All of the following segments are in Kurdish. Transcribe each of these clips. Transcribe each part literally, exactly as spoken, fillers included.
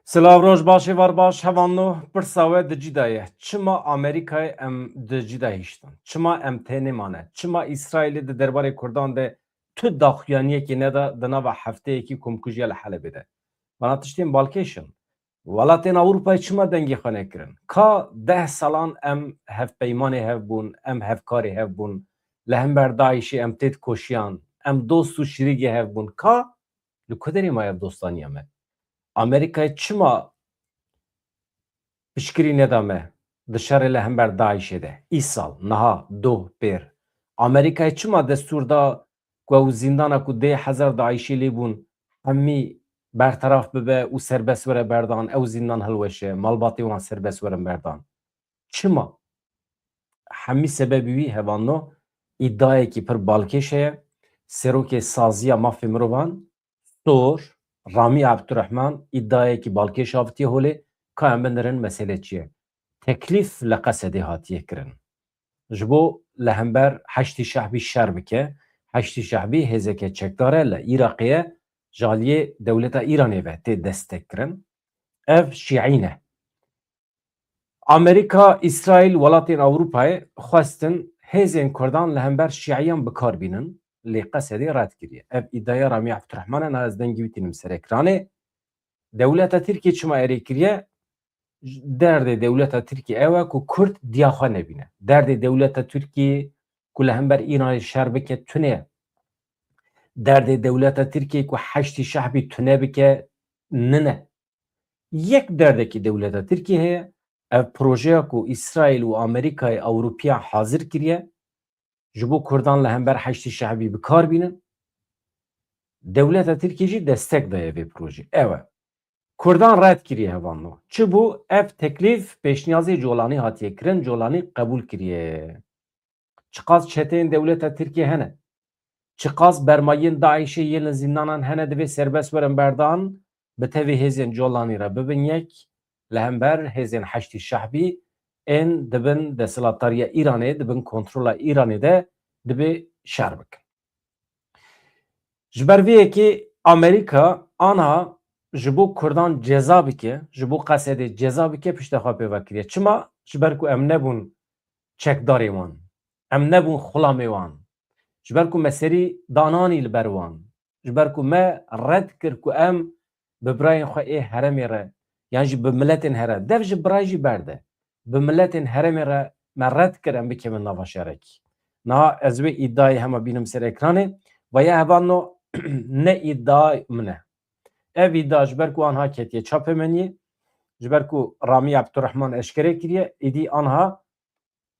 Silav, roj baş, êvar baş, hevalno. Pirsa we di cî de ye. Çima Amerîkayê em di cî de hiştin? Çima em tê nêmane? Çima Îsraîlê di derbarê Kurdan de tu daxuyaniyekê neda di nava hefteyekî komkujiya li Helebê de? Vana tiştên balkêş in. Welatên Ewropayê çima dengê xwe nekirin? Ka deh salan em hevpeymanê hev bûn, em hevkarê hev bûn, li hember DAIŞê em têt koşiyan, em dost û şirîgê hev bûn. Ka li ku derê maye ev dostaniya me? Amerîkayê çima piştgirî neda me di şerê li hember DAIŞê de? Îsal, niha, doh, pêr. Amerîkayê çima destûr da ku ew zîndana ku dê hezar DAIŞê lê bûn, hemî berteraf bibe û serbest were berdan, ew zîndan hilweşe, malbatê wan serbest werin berdan? Çima? Hemî sebebê wî, hevalno, îdiayekî pir balkêş heye. Serokê Saziya Mafê Mirovan, Sor, Ramî Ebdurehman, îdiayekî balkêş avitiye holê. Ka em binirin mesele çi ye? Teklîf li Qesedê hatiye kirin. Ji bo li hember Heşdî Şehbî şer bike, Heşdî Şehbî hêzeke çekdar e, li Iraqê ye, ji aliyê dewleta Îranê ve tê destekkirin. Ev şîî ne. Amerîka, Îsraîl, welatên Ewropayê xwestin hêzên Kurdan li hember şîiyan bi kar bînin, lê Qesedê red kiriye. Ev îdiaya Ramî Ebdurehman e, niha ez dengê wî tînim ser ekranê. Dewleta Tirkiyê çima erê kiriye? Derdê dewleta Tirkiyê ew e ku Kurd diya xwe nebîne. Derdê dewleta Tirkiyê ku li hember Îranê şer bike tune ye. Derdê dewleta Tirkiyê ku Heşdî Şehbî tune bike nine. Yek derdekî dewleta Tirkiyê heye, ev projeya ku Îsraîl û Amerîkayê Ewropiyan hazir kiriye, ji bo Kurdan li hember Heşdî Şehbî bi kar bînin. Dewleta Tirkiyê jî destek daye vê projê. Ew e. Kurdan red kiriye, hevalno. Çi bû? Ev teklîf, pêşniyazê Colanî hatiye kirin, Colanî qebûl kiriye. Çiqas çeteyên dewleta Tirkiyê hene, çiqas bermayiyên DAIŞê yên li zîndanan hene, divê serbest werin berdan, bi tevî hêzên Colanî re bibin yek, li hember hêzên Heşdî Şehbî ên di bin desthilatdariya Îranê, di bin kontrola Îranê de divê şer bikin. Ji ber vê yekê Amerîka anha ji bo Kurdan ceza bike, ji bo Qesedê ceza bike, pişta xwe pê ve kiriye. Çima? Ji ber ku em nebûn çekdarê wan. Em nebûn xulamê wan. Ji ber ku me serî dananî li ber wan. Ji ber ku me red kir ku em bi birayên xwe ê herêmê re, yan jî bi miletên herê, dev ji birayê jî berde, bi miletên herêmê re me red kir em bikevin nava şerekî. Niha ez wê îdiayê hema bînim ser ekranê. Ve ya hevalno, ne îdia min e. Ev îdia ji ber ku anha ketiye çapemeniyê, ji ber ku Ramî Ebdurehman eşkere kiriye, êdî anha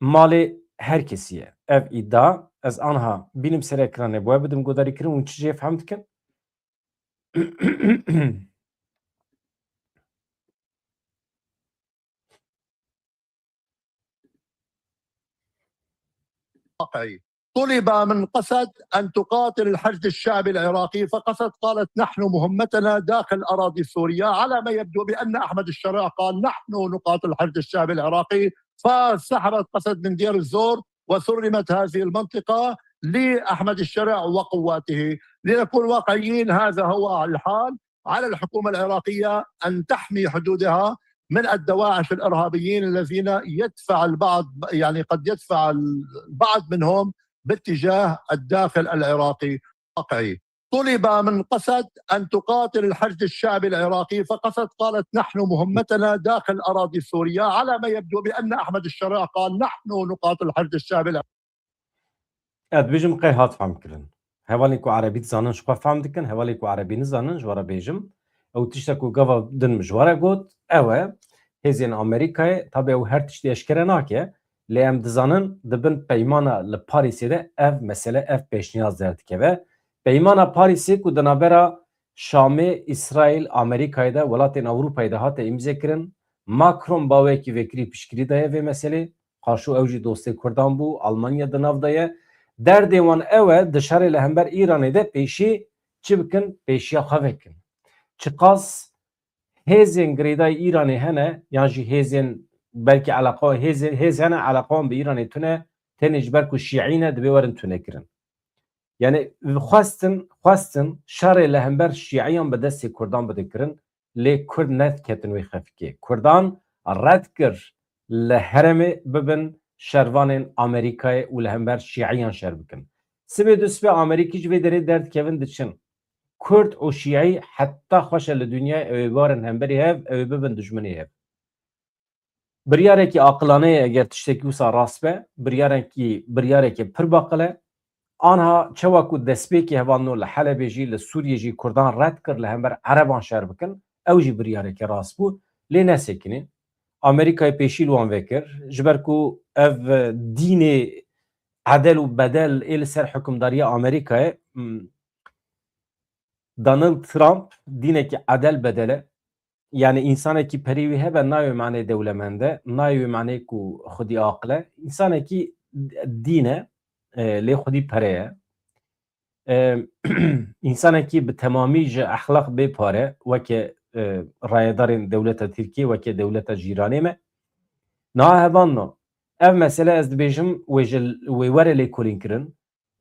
malê her kesî ye. Ev îdia ez anha bînim ser ekranê, bo we bidim guhdarîkirin, hûn çi jê fehm dikin? واقعي. طلب من قسد أن تقاتل الحشد الشعبي العراقي، فقسد قالت: "نحن مهمتنا داخل أراضي سوريا". على ما يبدو بأن أحمد الشرع قال: "نحن نقاتل الحشد الشعبي العراقي"، فسحبت قسد من دير الزور وسلمت هذه المنطقة لأحمد الشرع وقواته. لنكون واقعيين، هذا هو الحال. على الحكومة العراقية أن تحمي حدودها من الدواعش الإرهابيين الذين يدفع البعض، يعني، قد يدفع البعض منهم باتجاه الداخل العراقي. واقعي. طلب من قسد أن تقاتل الحشد الشعبي العراقي، فقسد قالت: "نحن مهمتنا داخل أراضي سوريا". على ما يبدو بأن أحمد الشرع قال: "نحن نقاتل الحشد الشعبي العراقي". Ez dibêjim qey hat fehm kirin. Hevalên ku erebî dizanin ji xwe fehm dikin, hevalên ku erebî nizanin ji we re bêjim. Ew tişta ku gava din min ji we re got, ew e, hêzên Amerîkayê, tabi ew her tiştî eşkere nake, lê em dizanin di bin peymana li Parîsê de ev mesele, ev pêşniyaz derdikeve. Peymana Parîsê ku di navbera Şamê, Îsraîl, Amerîkayê de, welatên Ewropayê de hate îmzekirin, Macron baweyekî vekirî piştgirî daye vê meselê. Qaşo ew jî dostê Kurdan bû, Almanya di nav de ye. Derdê wan ew e, di şerê li hember Îranê de pêşî çi bikin? Pêşiya xwe vekin. Çiqas hêzên girêdayî Îranê hene, yan jî hêzên belkî eleqa, hêzên, hêz hene eleqa wan bi Îranê tune, tenê ji ber ku şîî ne, divê werin tunekirin. Yani xwestin, xwestin şerê li hember şîiyan bi destê Kurdan bide kirin. Lê Kurd neketin wê xefikê. Kurdan red kir li herêmê bibin şervanên Amerîkayê û li hember Şîiyan şer bikin. Sibê dusibê Amerîkî ji vê derê derdikevin diçin. Kurd û Şîî heta xweş e li dinyayê ew ê barin hemberî hev, ew ê bibin dijminê hev. Biryarekî aqilane ye eger tiştekî wisa rast be, biryarekî, biryareke pir baqil e. Anha çawa ku destpêkê hevalno li Helebê jî, li Sûriyê jî Kurdan red kir li hember Ereban şer bikin, ew jî biryareke rast bû. Lê nesekinîn. Amerîkayê pêşî li wan vekir. Ji ber ku ev dînê edel û bedel ê li ser hukimdariya Amerîkayê, hmm, Donald Trump dînekî edel bedel e. Yani însanekî perê wî hebe nayê wê manê dewlemend e, nayê wê manê ku xwedî aqil e. Însanekî dîn e, e, lê xwedî pere ye. E, însanekî bi temamî ji exlaq bê pare, weke, e, rayedarên dewleta Tirkiyê, weke dewleta cîranê me. Niha hevalno, ev mesele ez dibêjim wê ji, wê were lêkolînkirin.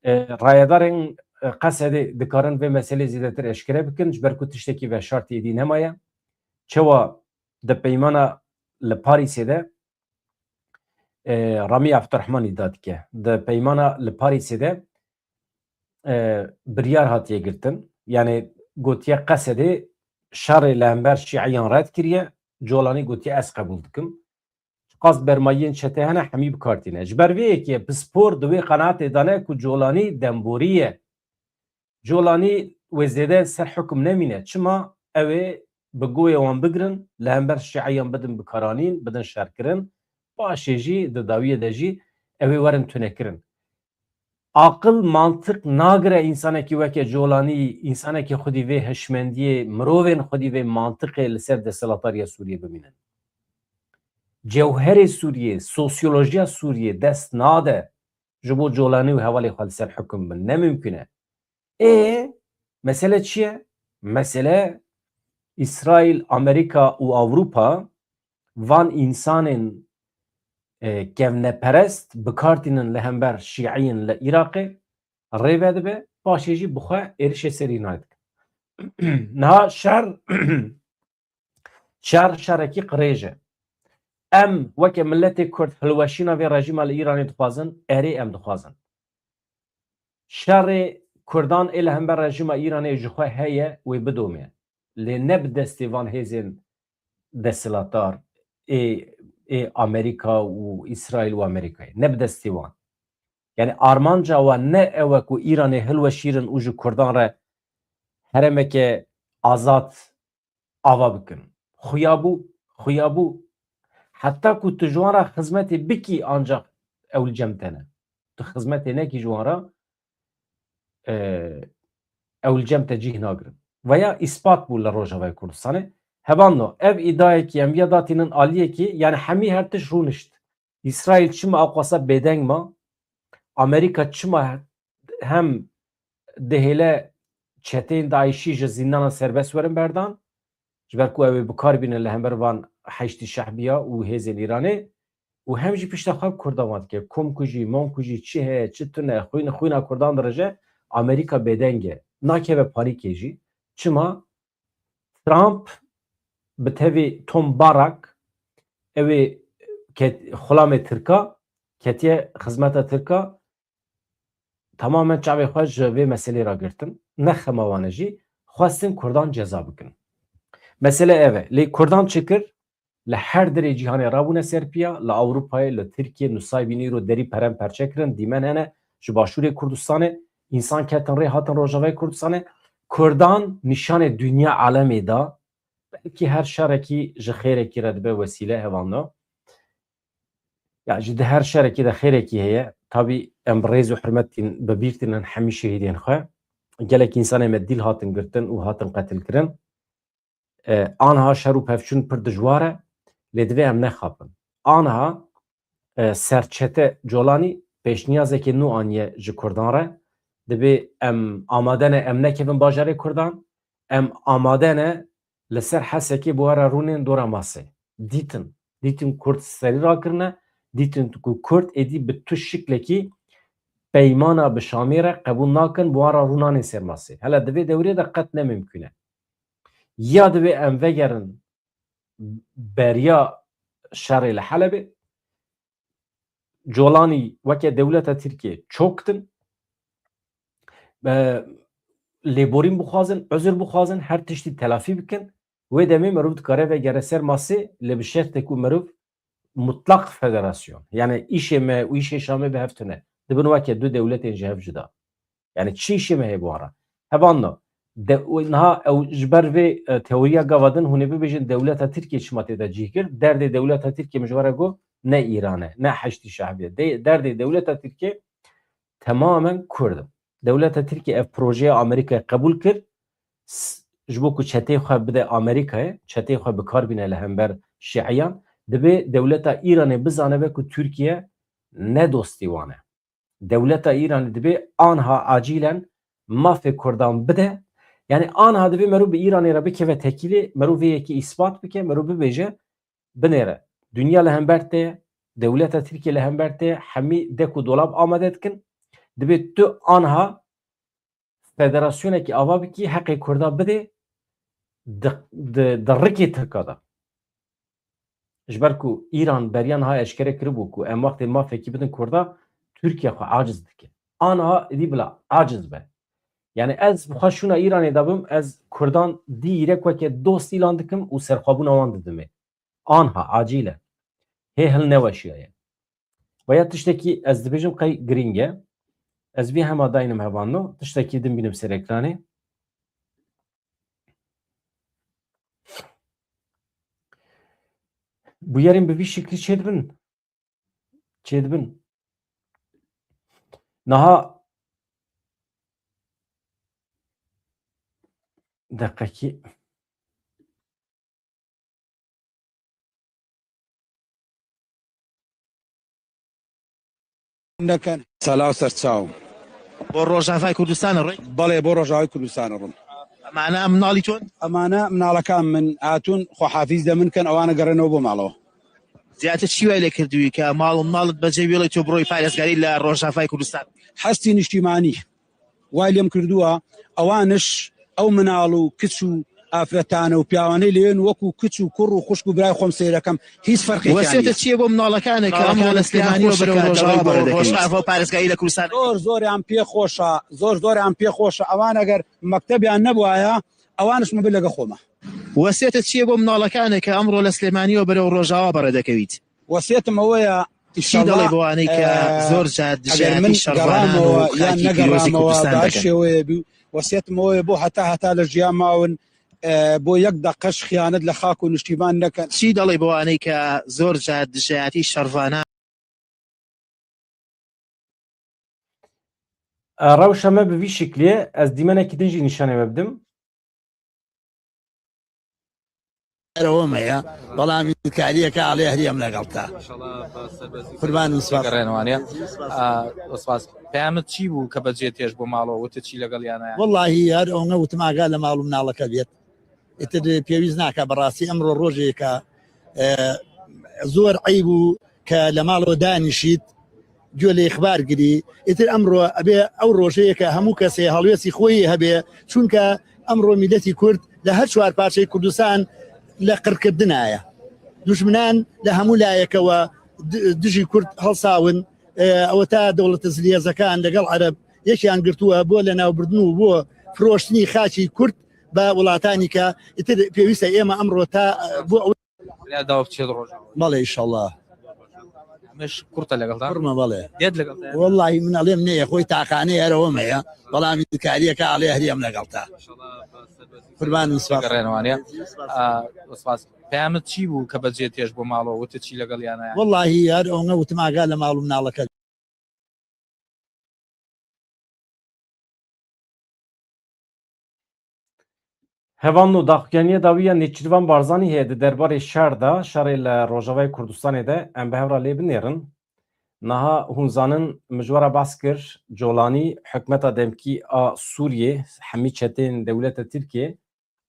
E, rayedarên, e, Qesedê dikarin vê meselê zêdetir eşkere bikin, ji ber ku tiştekî veşartî êdî nemaye. Çawa di peymana li Parîsê de, e, Ramî Abdurrahman îdia dike. Di peymana li Parîsê de, e, biryar hatiye girtin. Yani gotiye Qesedê şerê li hember Şîiyan red kiriye, Colanî gotiye ez qebûl dikim. Çiqas bermayiyên çete hene, hemî bi kar tîne. Ji ber vê yekê pispor di wê qenaatê de ne ku Colanî demborî ye. Colanî wê zêde ser hukm nemîne. Çima? Ew ê bi goyê wan bigirin, li hember Şîiyan bidin bikaranîn, bidin şerkirin. Paşê jî di dawiyê de jî ew ê werin tunekirin. Aqil, mantiq nagire însanekî weke Colanî, însanekî xwedî vê hişmendiyê, mirovên xwedî vê mantiqê li ser desthilatdariya Sûriyê bimînin. Cewherê Sûriyê, sosyolojiya Sûriyê dest nade ji bo Colanî û hevalê xwe li ser hukm bin. Ne mimkun e. Ê, mesele çi ye? Mesele Îsraîl, Amerîka û Ewropa van însanên, e, kevneperest bi kar tînin li hember Şîiyên li Iraqê rê vedibe, paşê jî bi xwe êrişê serî nayê dikin. Niha şer, şer, şerekî qirêj e. Em weke miletê Kurd hilweşîna vê rejîma li Îranê dixwazin, erê em dixwazin. Şerê Kurdan ê li hember rejîma Îranê ji xwe heye, wê bidome. Lê ne bi destê van hêzên desthilatdar ê, ê Amerîka û Îsraîl û Amerîkayê. Ne bi destê wan. Yani armanca wan ne ew e ku Îranê hilweşîrin û ji Kurdan re herêmeke azad ava bikin. Xuya bû, xuya bû. Heta ku tu ji wan re xizmetê bikî, ancaq ew li cem te ne. Tu xizmetê nekî ji wan re, e, ew li cem te cih nagirin. Veya îspat bû li Rojavayê Kurdistanê. Hevalno, ev îdayekî em ya datînin aliyekî, yani hemî her tişt rûnişt. Îsraîl çima aqwasa bêdeng ma? Amerîka çima hem dihêle çeteyên DAIŞî ji zîndana serbest werin berdan? Ji ber ku ew ê bi kar bînin li hember van Heşdî Şehbiya û hêzên Îranê û hem jî pişta xwe bi Kurdan wan dike. Kom kujî, mon kujî, çi heye, çi tune, xwîn, xwîna Kurdan dirije, Amerîka bêdeng e. Nakeve parîkê jî. Çima? Trump bi tevî Tom Barak, ew ê ket-, xulamê Tirka, ketiye xizmeta Tirka, tamamen çavê xwe ji vê meselê re girtin. Ne xema wan e jî, xwestin Kurdan ceza bikin. Mesele ev e. Lê Kurdan çi kir? Li her derê cîhanê rabûne ser piya, li Ewropayê, li Tirkiyê, nusayî bîn îro derî perem perçe kirin, dîmen hene, ji Başûrê Kurdistanê, însan ketin rê hatin Rojavayê Kurdistanê. Kurdan nîşanê dinya alemê da, belkî her şerekî ji xêrekî re dibe wesîle, hevalno. Ya, ji di her şerekî de xêrekî heye. Tabî em bi rêz û hurmet tîn, bi bîr tînin hemî şehîdên xwe. Gelek însanê me dîl hatin girtin û hatin qetilkirin. E, anha şer û pevçûn pir dijwar e, lê divê em nexapin. Anha, e, serçete Colanî pêşniyazekê nû aniye ji Kurdan re. Dibê em amade ne, em nekevin bajarê Kurdan, em amade ne li ser Hesekê bi we re rûnên dora masê. Dîtin, dîtin Kurd serî rakirine, dîtin ku Kurd êdî bi tu şiklekî peymana bi Şamê re qebûl nakin, bi wan re rûnanên ser masê. Hele di vê dewrê de qet ne mimkûn e. Ya divê em vegerin beriya şerê li Helebê, Colanî weke dewleta Tirkiyê çok din. E, lêborîn bixwazin, uzur bixwazin, her tiştî telafî bikin. Wê demê merov dikare vegere ser masê, lê bi şertê ku merov mutlaq federasyon. Yani îşê me û îşê Şamê bi hev tune. Dibin weke du dewletên ji hev cuda. Yani çi îşê me heye bi wan re? Hevalno, de, niha ew ji ber vê, e, teoriya gava din hûn ê bibêjin dewleta Tirkiye çima tê de cih kir? Derdê dewleta Tirkiye min ji we re got ne Îran e, ne Heşdî Şehbî ye. De, derdê dewleta Tirkiye temamen Kurd in. Dewleta Tirkiye ev projeya Amerîkayê qebûl kir, s-, ji bo ku çeteyê xwe bide Amerîkayê, çeteyê xwe bi kar bîne li hember Şiiyan, dibê dewleta Îranê bizanibe ku Tirkiye ne dostî wan e. Dewleta Îranê dibê anha acîlen mafê Kurdan bide. Yani anha dibê merov bi Îranê re bikeve tekîlê, merov vê yekê îspat bike, merov bibêje, binêre. Dinya li hember te ye, dewleta Tirkiye li hember te ye, hemî dek û dolab amade dikin. Dibê tu anha federasyonekî ava bikî, heqê Kurda bidê di, di, di rikê Tirka de. Ji ber ku Îran beriya niha eşkere kiribû ku em wextê mafekî bidin Kurda, Tirkiye xwe aciz dike. Aniha êdî bila aciz be. Yani ez bi xwe şûna Îranê de bim, ez Kurdan dî hîrek weke dost îlan dikim û serxwebûna wan didimê. Anha, acîl e. Hê hilneweşiyaye. Veya tiştekî ez dibêjim qey girîng e. Ez vî hema daynim hevalno, tiştekî din bînim ser ekranê. Bûyerên bi vî şiklî çêdibin. Çêdibin. Niha deqekî. نەکەن. سەلاو سەرچاو. بۆ ڕۆژاڤای کوردستان ڕێ؟ بەڵێ، بۆ ڕۆژاوای کوردستان ڕوون. ئەمانە مناڵی تۆن؟ ئەمانە مناڵەکان من هاتوون، خۆحافیز لە من کەن، ئەوانە گەڕێنەوە بۆ ماڵەوە. زیاتر چی وای لێ کردووی کە ماڵ و مناڵت بەجێ وێڵی تۆ بڕۆی پارێزگاری لە ڕۆژاڤای کوردستان؟ هەستی نیشتیمانی وای لێم کردووە، ئەوانش ئەو مناڵ و کچ و ئافرەتانە و پیاوانەی لەوێن وەکو کچ و کوڕ و خوشک و برای خۆم سەیرەکەم، هیچ فەرقێکیان وەسیەتە نییە. چییە بۆ مناڵەکانێک کە ئەمڕۆ لە سلێمانی و بەرەو ڕۆژاوە بەرەو ڕۆژاڤا و پارێزگاری لە کوردستان؟ زۆر زۆریان پێ خۆشە، زۆر زۆریان پێ خۆشە. ئەوان ئەگەر مەکتەبیان نەبوایە، ئەوانش من بێ لەگە خۆمە. وەسیەتە چییە بۆ مناڵەکانێک کە ئەمڕۆ لە سلێمانی و بەرەو ڕۆژاوا بەڕێ دەکەویت؟ وەسیەتم ئەوەیە، چی دەڵێ بۆ ئەوانەی کە، ئە، زۆر جار دژایەتی شەڕڤانان و خاکی پیرۆزی کوردستان دەکەن؟ شێوەیە بوو. وەسیەتم ئەوەیە بۆ هەتا هەتا لە ژیان ماون، ئە، بۆ یەک دەقەش خیانەت لە خاک و نیشتیمان نەکەن. چی دەڵێ بۆ ئەوانەی کە زۆر جار دژایەتی شەڕڤانان؟ ئە، ڕەوشە مە بە وی شکلیە، ئەز دیمەنێکی دژی نیشانێ مە بدم. ئەرەوەمەیە، بەڵام کاریەکە ئاڵێ هەریەم لەگەڵتا. قوربان و سپاس. گەڕێنەوانە. ئە، سپاس. پەیامت چی بوو کە بەجێ تێش بۆ ماڵەوە وتت چی لەگەڵ یانە؟ وەڵاهی هەر ئەوەنە وتم ئاگا لە ماڵ و مناڵەکە بێت. ئیتر پێویست ناکە بەڕاستی ئەمڕۆ ڕۆژێکە، ئە، زۆر عەیب و کە لە ماڵەوە دانیشیت، گوێ لە ئیخبار گری. ئیتر ئەمڕۆ ئەبێ ئەو ڕۆژەیە کە هەموو کەسێ هەڵوێستی خۆی هەبێ، چونکە ئەمڕۆ میلەتی کورد لە هەر چوار پارچەی کوردستان لە قڕکردنایە. دوژمنان لە هەموو لایەکەوە د-، دژی کورد هەڵساون. ئێ، ئەوە تا دەوڵەتە زلهێزەکان لەگەڵ عەرەب یەکیان گرتووە بۆ لە ناوبردن و بۆ فرۆشتنی خاکی کورد بە وڵاتانی کە ئیتر پێویستە ئێمە ئەمڕۆ تا، بۆ ئەو. برا داوا بچێت ڕۆژاوە. بەڵێ، ئیشەڵڵا. ئەمەش کوڕتە لەگەڵ تا؟ کوڕمە، بەڵێ. دێت لەگەڵ تا؟ وەڵڵاهی من ئەڵێم نەیە، خۆی تاقانەی هەرەوەمەیە، بەڵام کاریەکە ئاڵێ هەریەم لەگەڵ تا. قوربان و سپاس. گەڕێنەوانە. ئا، سپاس. پەیامت چی بوو کە بەجێ تێش بۆ ماڵەوە وتت چی لەگەڵ یانە؟ وەڵاهی هەر ئەوەنە وتم ئاگا لە ماڵ و مناڵەکە. Hevalno, daxuyaniya dawî ya Nêçîrvan Barzanî heye di derbarê şer de, şerê li Rojavayê Kurdistanê de, em bi hev re lê binêrin. Niha hûn zanin, min ji we re behs kir, Colanî, hikûmeta demkî a Sûriyê, hemî çeteyên dewleta Tirkiyê,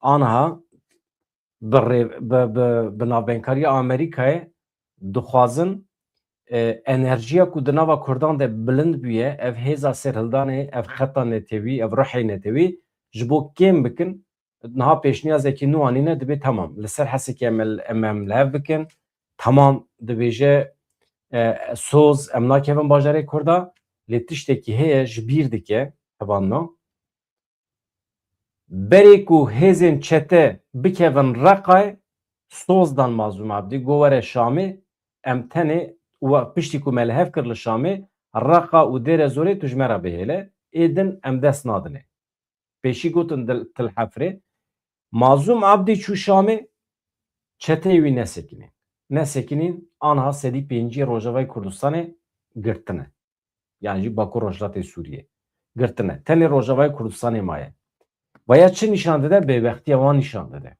aniha bi rê-, bi, bi, bi navbenkariya Amerîkayê dixwazin, e, enerjiya ku di nava Kurdan de bilind bûye, ev hêza serhildanê, ev xeta netewî, ev ruhê netewî ji bo kêm bikin, niha pêşniyazekî nû anîne, dibê temam. Li ser Hesekê em, em, em li hev bikin. Temam, dibêje, e, soz, em nakevin bajarê Kurda. Lê tiştekî heye, ji bîr dike, hevalno. Berê ku hêzên çete bikevin Reqayê, soz dan Mazlûm Ebdî, got, were Şamê, em tenê, û piştî ku me li hev kir li Şamê, Reqa û Dêre Zorê tu ji me re bihêle, ê din em dest nadinê. Pêşî gotin dil-, Til Hefrê. Mazlûm Ebdî çû Şamê, çeteyê wî nesekinîn. Nesekinîn, anha sedî pêncî Rojavayê Kurdistanê girtine. Yan jî Bakur Rojhilatê Sûriyê girtine. Tenê Rojavayê Kurdistanê maye. Vaya çi nîşan dide? Bêbextiya wan nîşan dide.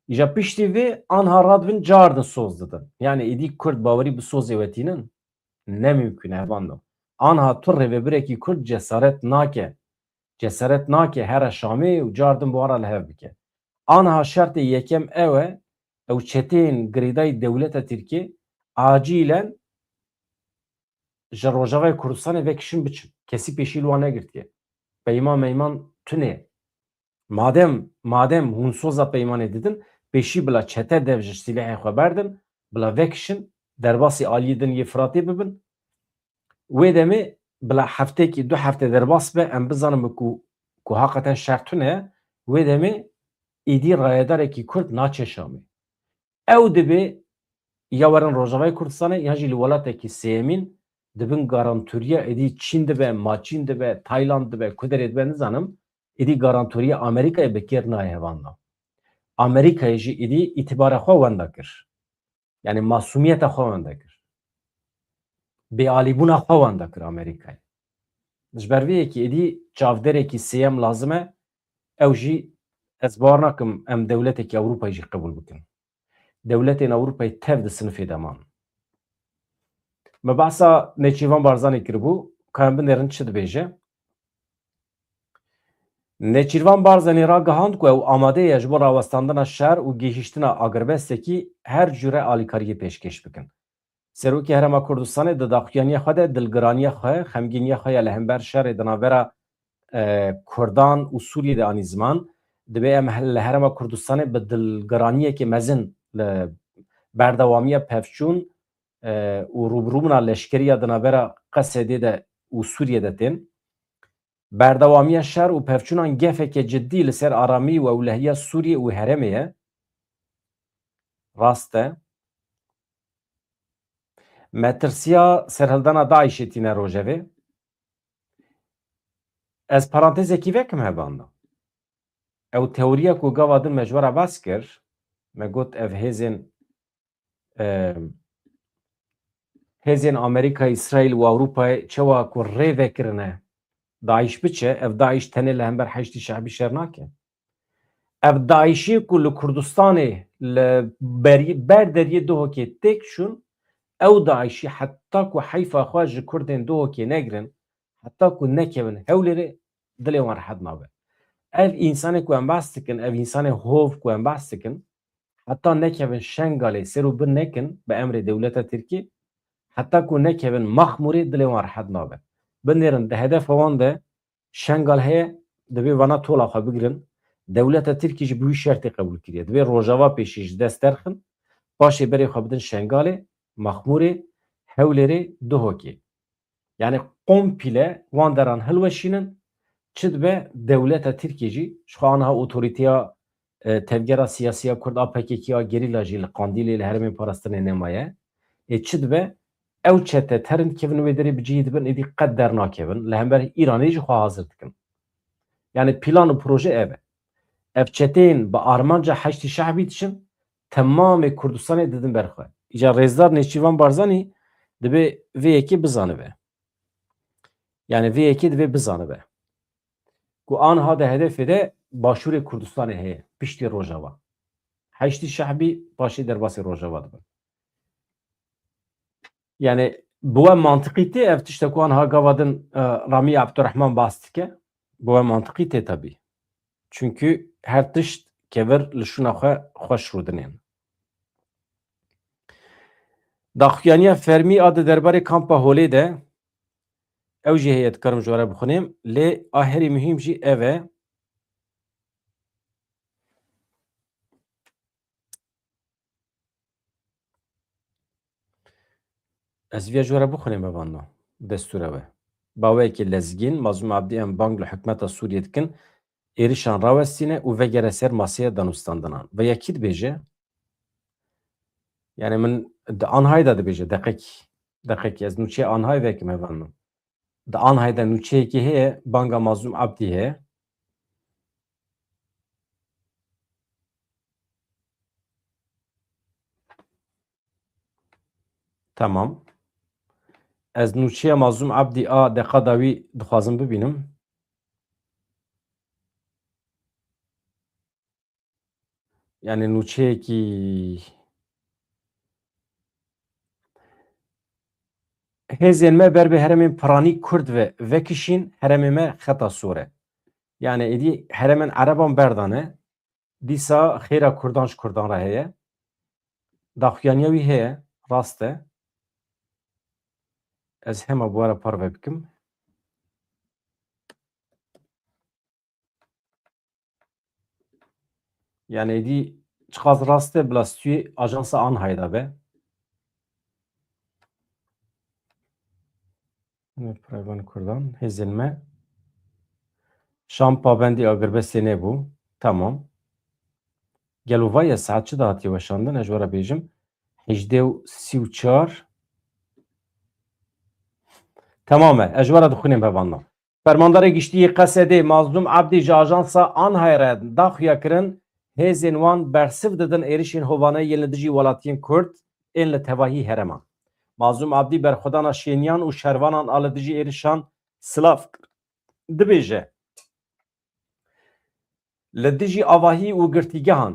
Îja piştî vê anha radibin cardin soz didin. Yani êdî Kurd bawerî bi sozê wetînin? Ne mimkun e, hevalno. Anha tu rêvebirekî Kurd cesaret nake. Cesaret nake here Şamê û cardin bi wan re li hev bike. Anha şertê yekem ew e, ew çeteyên girêdayî dewleta Tirkiyê acîlen ji Rojavayê Kurdistanê vekişin biçin. Kesî pêşî li wan negirtiye. Peyman meyman tune. Madem, madem hûn soza peymanê didin, pêşî bila çete dev ji sîlehê xwe berdin, bila vekişin, derbasî aliyê din yê Firatê bibin. Wê demê bila heftekî, du hefte derbas be, em bizanin ku, ku haqeten şer tune ye, wê demê êdî rayedarekî Kurd naçe Şamê. Ew dibê ya werin Rojavayê Kurdistanê, ya jî li welatekî sêyemîn dibin garantûriya êdî Çîn dibe, Maçîn dibe, Tayland dibe, ku derê dibe nizanim, êdî garantûriya Amerîkayê bi kêr nayê, hevalno. Amerîkayê jî êdî îtibara xwe wenda kir. Yani masûmiyeta xwe wenda kir. Bêalîbûna xwe wenda kir Amerîkayê. Ji ber vê yekê êdî çavderekî sêyem lazim e, ew jî ez bawer nakim em dewletekî Ewropayê jî qebûl bikin. Dewletên Ewropayê tev di sinifê de man. Me behsa Nêçîrvan Barzanî kiribû, ka em binêrin çi dibêje. Nêçîrvan Barzanî ragihand ku ew amade ye ji bo rawestandina şer û gihîştina agirbestekî her cure alîkariyê pêşkêş bikin. Serokê Herêma Kurdistanê di daxuyaniya xwe de dilgiraniya xwe, xemgîniya xwe ya li hember şerê di navbera, e, Kurdan û Sûriyê de anî ziman. Dibê em he-, li Herêma Kurdistanê bi dilgiraniyekê mezin li berdewamiya pevçûn, e, û rûbirûbûna leşkeriya di navbera Qesedê de û Sûriyê de tên. Berdewamiya şer û pevçûnan gefeke cidî li ser aramî û ewlehiya Sûriyê û herêmê ye. Rast e. Metirsiya serhildana DAIŞê tîne rojevê. Ez parantezekî vekim, hevalno. Ew teoriya ku gava din me ji we re behs kir, me got ev hêzên, e, hêzên Amerîka, Îsraîl û Ewropayê çawa ku rê vekirine DAIŞ biçe, ev DAIŞ tenê li hember Heşdî Şehbî şer nake. Ev DAIŞê ku li Kurdistanê li berî-, ber deriyê Duhokê têk çûn, ew DAIŞî heta ku heyfa xwe ji Kurdên Duhokê negirin, heta ku nekevin Hewlêrê, dilê wan rehet nabe. Ev însanê ku em behs dikin, ev însanê hov ku em behs dikin, heta nekevin Şengalê, ser û bin nekin bi emrê dewleta Tirkî, heta ku nekevin Maxmûrê, dilê wan rehet nabe. Binêrin di hedefa wan de Şengal heye, divê vana tola xwe bigirin. Dewleta Tirkî jî bi wî şertê qebûl kiriye. Divê Rojava pêşî ji dest derxin, paşê berê xwe bidin Şengalê, Maxmûrê, Hewlêrê, Duhokê. Yani komple wan deran hilweşînin, çi dibe dewleta Tirkiyê jî, ji xwe aniha otorîteya, e, tevgera siyasiya Kurd a P K K a gerîla jî li Qandîlê li herêmên parastinê nemaye. Ê çi dibe? Ew çete terin dikevin wê derê bi cihî dibin, êdî qet dernakevin. Li hember Îranê jî xwe hazir dikin. Yani plan û proje ev e. Ev çeteyên bi armanca Heşdî Şehbî diçin, temamê Kurdistanê didin ber xwe. Îca rêzdar Nêçîrvan Barzanî dibê vê yekê bizanibe. Yani vê yekê divê bizanibe ku anha de hedefê de Başûrê Kurdistanê heye, piştî Rojava. Heşdî Şehbî paşê derbasî Rojava dibin. Yani bi we mantiqî tê ev tişte ku anha gava din, e, Ramî Abdurrahman bas dike? Bi we mantiqî tê tabi. Çünkü her tişt kevir li şûna xwe xweş rûdinên. Daxuyaniya fermî a di derbarê kampa Holê de, ew jî heye, dikarim ji we re bixwînim, lê a herî muhîm jî ev e. Ez viya ji we re bixwînim, hevalno. Destûra we. Baweyekî lezgîn, Mazlûm Abdî, em bang li hikûmeta Sûriyê dikin, êrişan rawestîne û vegere ser maseyê danûstandinan. Ve yekî dibêje, yani min di Anhay de dibêje, deqekî, deqekî, ez nûçeyê Anhay vekim, hevalno. Di Anhay de nûçeyekî heye, banga Mazlûm Abdî heye. Tamam. Ez nûçeya Mazlûm Abdî a deqa dawî dixwazim bibînim. Yani nûçeyekî, hêzên me ber bi herêmên piranî Kurd ve vekişîn, herêmê me xeta sor e. Yani êdî herêmên Ereban berdane, dîsa xêra Kurdan ji Kurdan re heye. Daxuyaniya wî heye, rast e. Ez hema bi we re parve bikim. Yani êdî çiqas rast e, bila stûyê ajansa Anhay de be. Ne, Pereyvan Kurdan, hêzên me. Şam pabendî agirbestê nebû. Tamam. Gelo vaye saet çi de hatiye weşandin? Ez ji we re bêjim. Hejdeh û sî û çar. Tamam e. Ez ji we re dixwînim, hevalno. Fermandarê Giştî yê Qesedê Mazlûm Abdî ji ajansa Anhay re da xuya kirin, hêzên wan bersiv didin êrişên hovane yên li dijî welatiyên Kurd ên li tevahî herêman. Mazlûm Abdî berxwedana şêniyan û şervanan a li dijî êrişan silav kir. Dibêje, li dijî avahî û girtîgehan,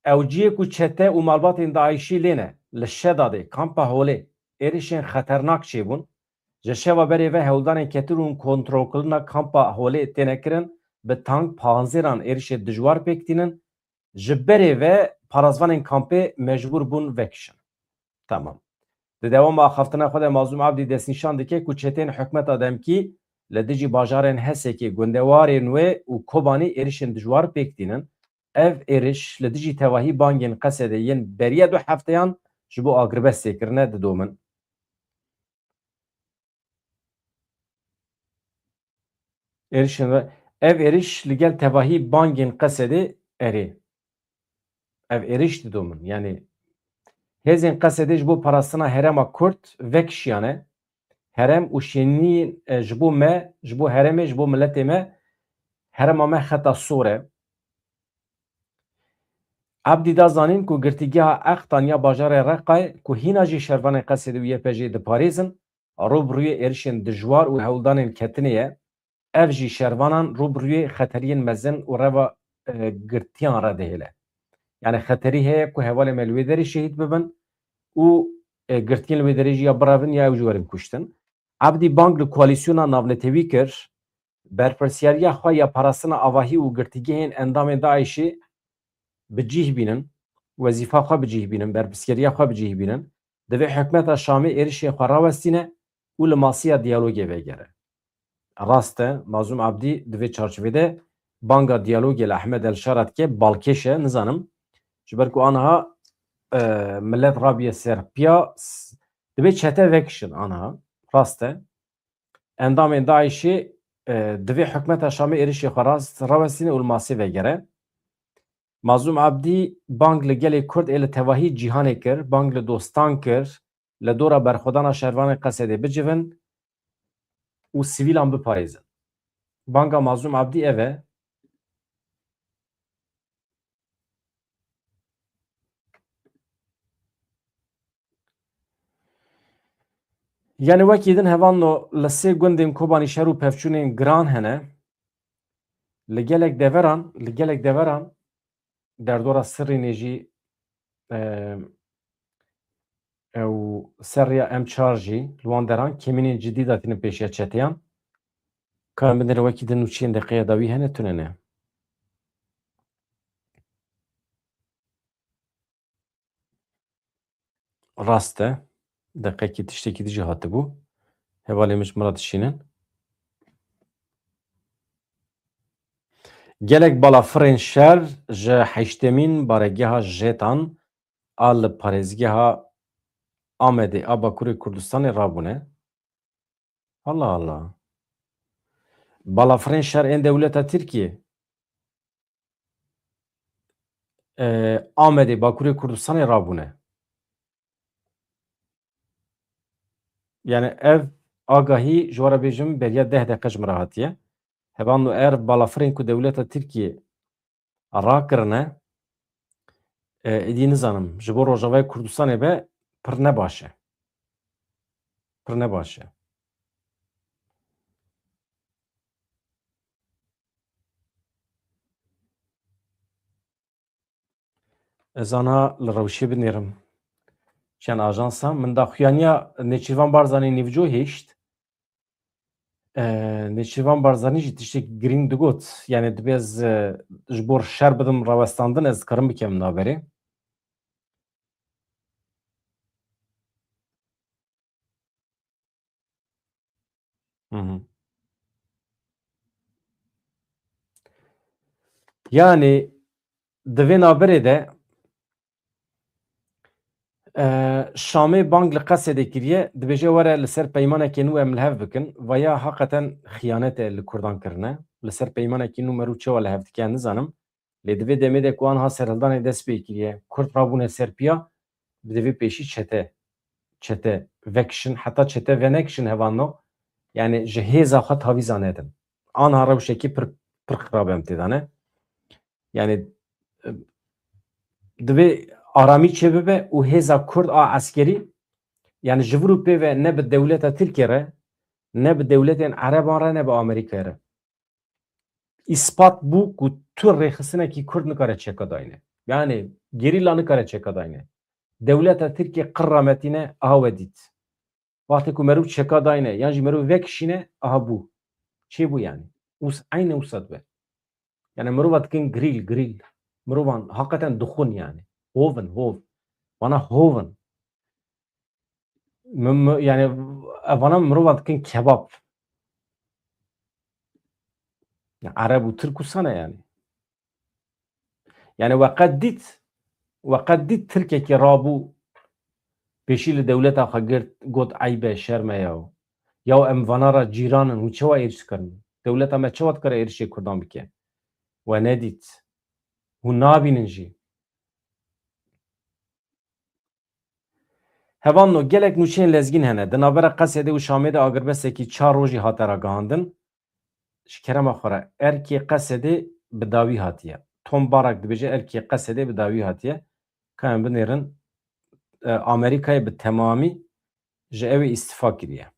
ew cihê ku çete û malbatên DAIŞî lê ne, li Şedadê, kampa Holê, êrişên xeternak çêbûn. Ji şeva berê ve hewldanên ketin û kontrolkirina kampa Holê têne kirin, bi tank, panzêran êrişê dijwar pêk tînin. Ji berê ve parazvanên kampê mecbûr bûn vekişin. Tamam. Di dewama axaftina xwe de Mazlûm Abdî destnîşan dike ku çeteyên hikûmeta demkî li dijî bajarên Hesekê, gundewarên wê û Kobanî êrişên dijwar pêk tînin. Ev êriş li dijî tevahî bangên Qesedê yên beriya du hefteyan ji bo agirbestê kirine didomin. Êrişên re, ev êriş li gel tevahî bangên Qesedê erê. Ev êriş didomin. Yani hêzên Qesedê ji bo parastina herêma Kurd vekişiyane. Herêm û şênî, e, ji bo me, ji bo herêmê, ji bo miletê me, herêma me xeta sor e. Abdî da zanîn ku girtîgeha Extan ya bajarê Reqayê ku hîna jî şervanên Qesedê û Y P J'ê diparêzin, rû bi rûyê êrişên dijwar û hewldanên ketinê ye. Ev jî şervanan rû bi rûyê xeteriyên mezin û reva, e, girtiyan re dihêle. Yani xeterî heye ku hevalê me li wê derê şehîd bibin û, e, girtiyên li wê derê jî ya birevin ya ew jî werin kuştin. Abdî bang li koalîsyona navnetewî kir, berpirsiyariya xwe ya parastina avahî û girtîgehên endamên DAIŞê bi cîh bînin, wezîfa xwe bi cîh bînin, berpirsiyariya xwe bi cîh bînin, divê hikûmeta Şamê êrişên xwe rawestîne û li masiya diyalogê vegere. Rast e, Mazlûm Abdî di vê çarçovê de banga diyalogê li Ehmed El Şara dike, balkêş e, nizanim. Ji ber ku aniha, e, milet rabiye ser piya, s-, divê çete vekişin aniha. Rast e. Endamên DAIŞê, e, divê hikûmeta Şamê êrişê xwe rast rawestîne û li masê vegere. Mazlûm Abdî bang li gelê Kurd ê li tevahî cîhanê kir, bang li dostan kir, li dora berxwedana şervanên Qesedê bicivin û sivîlan biparêzin. Banga Mazlûm Abdî ev e. Yani wekî din hevalno li sê gundên Kobanî şer û pevçûnên giran hene. Li gelek deveran, li gelek deveran derdora Sirrînê jî, e, ew serriya M çar jî li wan deran kêmînên cidî datînin pêşiya çeteyan. Karin bidin wekî din nûçeyên deqeya dawî hene tune ne. Rast e. Deqekî tiştekî dijî hatibû. Hevalê min ji min re dişînin. Gelek balafirên şer ji heştemîn baregeha Jetan a li parêzgeha Amedê a Bakurê Kurdistanê rabûne. Allah Allah. Balafirên şer ên dewleta Tirkiyê, e, Amedê Bakurê Kurdistanê rabûne. Yani ev agahî ji we re bêjim beriya deh deqe ji min re hatiye. Hevalno, ev balafirên ku dewleta Tirkiyê rakirine, e, êdî nizanim, ji bo Rojavayê Kurdistanê be pir ne baş e. Pir ne baş e. Ez ana li rewşê binêrim. Çend ajansa min daxuyaniya Nêçîrvan Barzanî nîvco hêşt. E, Nêçîrvan Barzanî jî tiştek girîng digot. Yani dibe ez, e, ji bo şer bidim rawestandin, ez dikarim bikem naberê. Hı hı. Yani di vê navberê de, e, Şamê bang li Qesedê kiriye, dibêje were li ser peymanekê nû em li hev bikin. Vaya heqeten xiyanet e li Kurdan kirine. Li ser peymanekê nû merû çawa li hev dike nizanim. Lê di vê demê de ku anha serhildanê dest pê kiriye, Kurd rabûne ser piya, bi divê pêşî çete, çete vekişin, heta çete venekişin hevalno, yani ji hêza xwe tavîza nedin. Anha rewşekî pir, pir xirab em tê de ne. Yani, e, divê aramî çêbibe û hêza Kurd a eskerî, yani ji vir û pê ve ne bi dewleta Tirkiyê re, ne bi dewletên Ereban re, ne bi Amerîkayê re. Îspat bû ku tu rêxistinekî Kurd nikare çeka dayne. Yani gerîla nikare çeka dayne. Dewleta Tirkiyê qirra metîne, aha we dît. Wextê ku merû çeka dayne, yan jî merû vekişîne, aha bû. Çê bû yani. Us, eyne usa dibe. Yani mirova dikin girîl, girîl. Mirovan heqeten dixwin yani. Hov in, hov. Vana hov in. Mi-, mi-, yani evana mirova dikin kebab. Ya Ereb û Tirk wisa ne yani. Yani we qet dît, we qet dît Tirkekî rabû pêşî li dewleta xwe girt, got eyb e, şerm e ya. Ya em vana re cîran in, hûn çawa êrîş dikirin? Dewleta me çawa dikare êrîşê Kurdan bike? We nedît. Hûn nabînin jî. Hevalno, gelek nûçeyên lezgîn hene. Di navbera Qesedê û Şamê de agirbestekî çar rojî hate ragihandin. Ji kerema xwe re, erkê Qesedê bi dawî hatiye. Tom Barak dibêje erkê Qesedê bi dawî hatiye. Ka em binêrin, e, Amerîkayê bi temamî ji ew ê îstifa kiriye.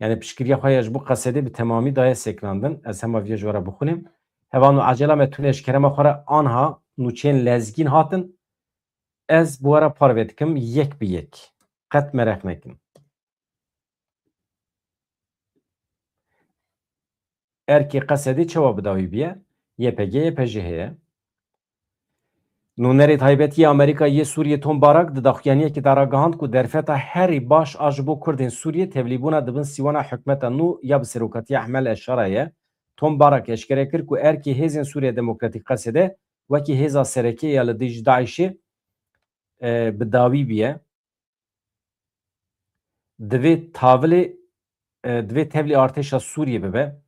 Yani piştgiriya xwe ya ji bo Qesedê bi temamî daye sekinandin. Ez hema viya ji we re bixwînim. Hevalno, ecela me tune, ji kerema xwe re anha nûçeyên lezgîn hatin. Ez bi we re parve dikim yek bi yek. Qet mereq nekin. Erkê Qesedê çawa bi dawî bûye? Y P G, Y P J heye. Nûnerê taybetî yê Amerîka yê Sûriyê Tom Barak di daxuyaniyekê de ragihand ku derfeta herî baş a ji bo Kurdên Sûriyê tevlîbûna di bin sîwana hikûmeta nû ya bi serokatiya Ehmed El-Şara ye. Tom Barak eşkere kir ku erkê Hêzên Sûriya Demokratîk Qesedê wekî hêza sereke ya li dijî DAIŞê, e, bi dawî bûye. Divê tavilê, e, divê tevlî artêşa Sûriyê bibe.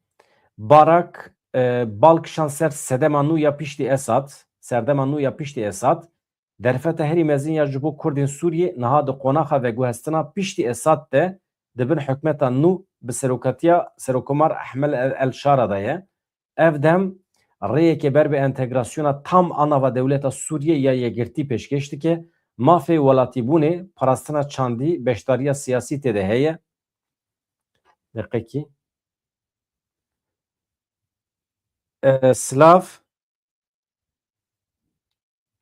Barak, e, bal kişand ser sedema nû ya piştî Esad, serdema nû ya piştî Esad. Derfeta herî mezin ya ji bo Kurdên Sûriyê niha di qonaxa veguhestina piştî Esad de di bin hikûmeta nû bi serokatiya Serokomar Ehmed El, El Şara de ye. Ev dem rêyeke ber bi entegrasyona tam a nava dewleta Sûriyê ya yekgirtî pêşkêş dike. Mafê welatîbûnê, parastina çandî, beşdariya siyasî tê de heye. Deqekî. E, silav.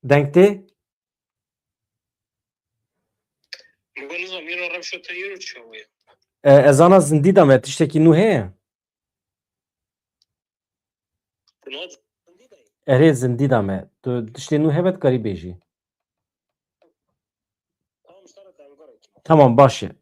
Deng tê? Min got, nizam, îro rewşa te îro çawa ye? E, ez ana zindî de me, tiştekî nû heye? Kuna zindî de ye? Erê, zindî de me. Tu tiştê nû hebe dikarî bêjî. Tamam, ji te re derbarekî. Tamam, baş e.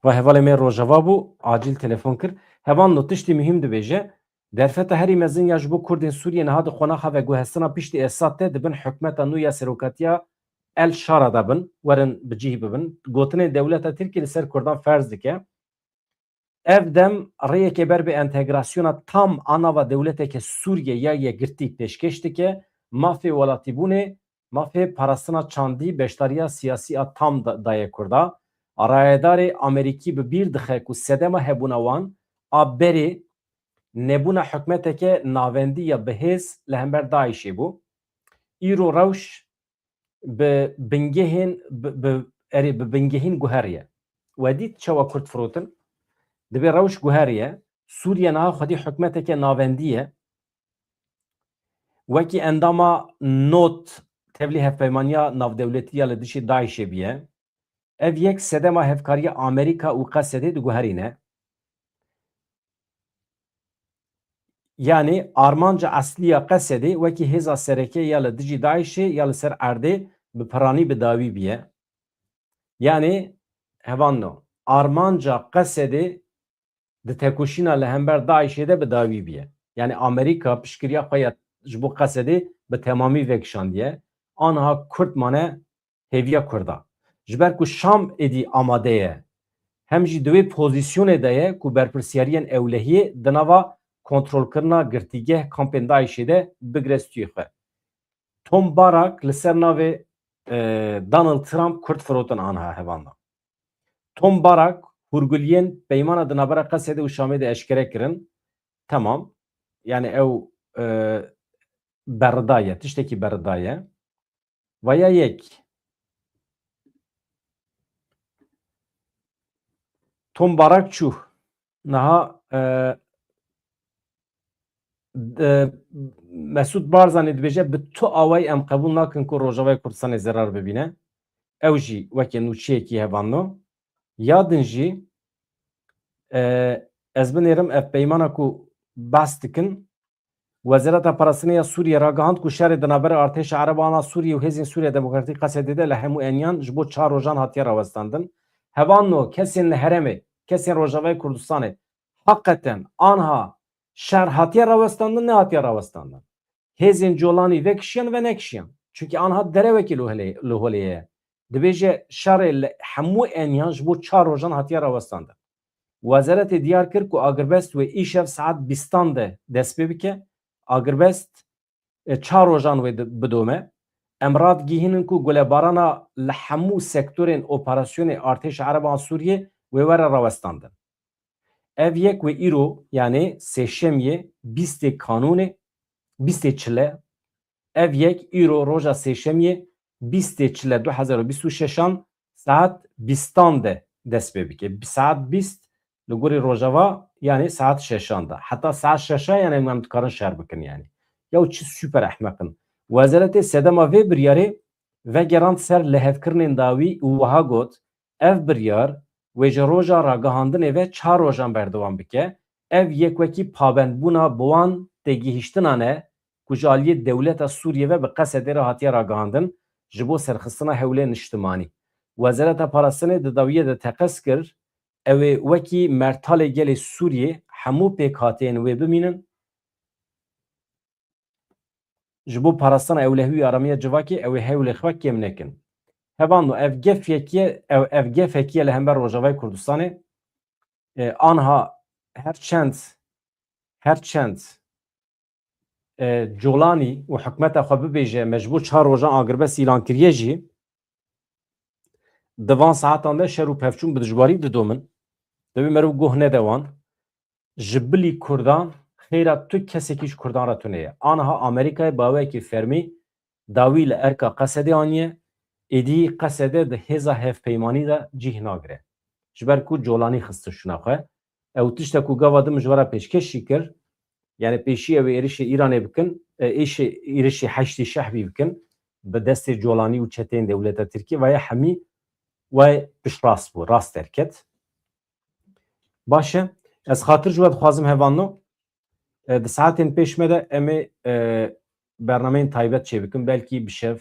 Va hevalê me Rojava bû, acîl telefon kir. Hevalno, tiştî muhîm dibêje. Derfeta herî mezin ya ji bo Kurdên Sûriyê niha di qonaxa veguhestina piştî Esad de di bin hikûmeta nû ya serokatiya El şara de bin, werin bi cih bibin. Gotinên dewleta Tirkî li ser Kurdan ferz dike. Ev dem rêyeke ber bi entegrasyona tam a nava dewleteke Sûriye ya yekgirtî pêşkêş dike, mafê welatîbûnê, mafê parastina çandî, beşdariya siyasî a tam da-, daye Kurda. Rayedarê Amerîkî bi bîr dixe ku sedema hebûna wan a berê nebûna hikûmeteke navendî ya bihêz li hember DAIŞê bû. Îro rewş bi bingehên, bi, bi, erê, bi bingehîn guheriye. We dît çawa Kurd firotin? Dibê rewş guheriye. Sûriye niha xwedî hikûmeteke navendî ye. Wekî endama not tevlî hevpeymaniya navdewletî ya li dijî DAIŞê bûye. Ev yek sedema hevkariya Amerîka û Qesedê diguherîne. Yanî armanca eslî ya Qesedê wekî hêza sereke ya li dijî DAIŞê ya li ser erdê bi piranî bi dawî bûye. Yanî hevanno, armanca Qesedê di tekoşîna li hember DAIŞê de bi dawî bûye. Yanî Amerîka piştgiriya xwe ya ji bo Qesedê bi temamî vekişandiye. Aniha Kurd mane hêviya Kurda. Ji ber ku Şam êdî amade ye, hem jî di wê pozîsyonê de ye ku berpirsiyariyên ewlehiyê di nava kontrolkirina girtîgeh kampên DAIŞê de bigire stûyê xwe. Tom Barak li ser navê, e, Donald Trump Kurd firotin aniha hevandan. Tom Barak hûrguliyên peymana di navbera Qesedê û Şamê de eşkere kirin. Temam. Yani ew, e, berida ye, tiştekî berida ye. Vaya yek. Tom Barak çû. Niha, e, e, Mesûd Barzanî dibêje, bi tu awayî em qebûl nakin ku Rojavayê Kurdistanê zerar bibîne. Ew jî weke nûçeyekî hevanno. Ya din jî, e, ez binêrim ev peymana ku behs dikin, Wezareta Parastinê ya Sûriyê ragihand ku şerê di navbera artêşa Ereban a Sûriyê û Hêzên Sûriya Demokratîk Qesedê de li hemû eniyan ji bo çar rojan hatiye rawestandin. Hevanno kesên li herêmê, kesên Rojavayê Kurdistanê heqeten anha şer hatiye rawestandin, nehatiye rawestandin. Hêzên Colanî vekişiyan ve nekişiyan. Çunkî anha derewekî li holê, li holê ye. Dibêje şerê li hemû eniyan ji bo çar rojan hatiye rawestandin. Wezaretê diyar kir ku agirbest wê îşev saet bîstan de dest pê bike. Agirbest, e, çar rojan wê di-, bidome. Em radigihînin ku gulebarana li hemû sektorên operasyonê artêşa Ereban Sûriyê wê were rawestandin. Ev yek wê îro, yanê sêşemiyê bîstê kanûnê, bîstê çile, ev yek îro roja sêşemiyê bîstê çile du hezar û bîst û şeşan saet bîstan de dest pê bike. Bi saet bîst li gorî Rojava, yanê saet şeşan de. Heta saet şeşa, yanê em dikarin şer bikin yanê. Ya çi super ehmeq in. Wezaretê sedema vê biryarê vegerand ser lihevkirinên dawî û wiha got, Ev biryar wê ji roja ragihandinê ve çar rojan berdewam bike. Ev yek wekî pabendbûna bi wan têgihiştinan e ku ji aliyê dewleta Sûriyê ve bi Qesedê re hatiye ragihandin ji bo serxistina hewlê niştimanî. Wezareta Parastinê di dawiyê de teqez kir, ew ê wekî mertalê gelê Sûriyê hemû pêkhateyên wê bimînin, ji bo parastina ewlehî û aramiya civakê ew ê hewlê xwe kêm nekin. Hevano ev gef yekiye, ew, ev gefekiye li hember Rojavayê Kurdistanê. E, anha her çend, her çend, e, Colanî û hikûmeta xwe bibêje me ji bo çar rojan agirbest îlan kiriye jî, di van saetan de şer û pevçûn bi dijwarî didomin. Dibê meriv guh nede wan. Ji bilî Kurdan xêra tu kesekî ji Kurdan re tune ye. Aniha Amerîkayê bi awayekî fermî dawî li erka Qesedê aniye, êdî Qesede di hêza hevpeymanî de cih nagire. Ji ber ku Colanî xiste şûna xwe. Ew tişta ku gava din min ji we re pêşkêş jî kir, yani pêşî ew ê êrişê Îranê bikin, e, êşê, êrişê Heşdî Şehbî bikin, bi destê Colanî û çeteyên dewleta Tirkiyê, vaya hemî we piştrast bû, rast derket. Baş e. Ez xatir ji we dixwazim hevalno. E, di saetên pêş me de em ê, e, bernameyên taybet çêbikin. Belkî bi şev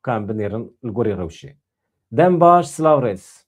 ka em binêrin li gorî rewşê. Dem baş, silav rêz.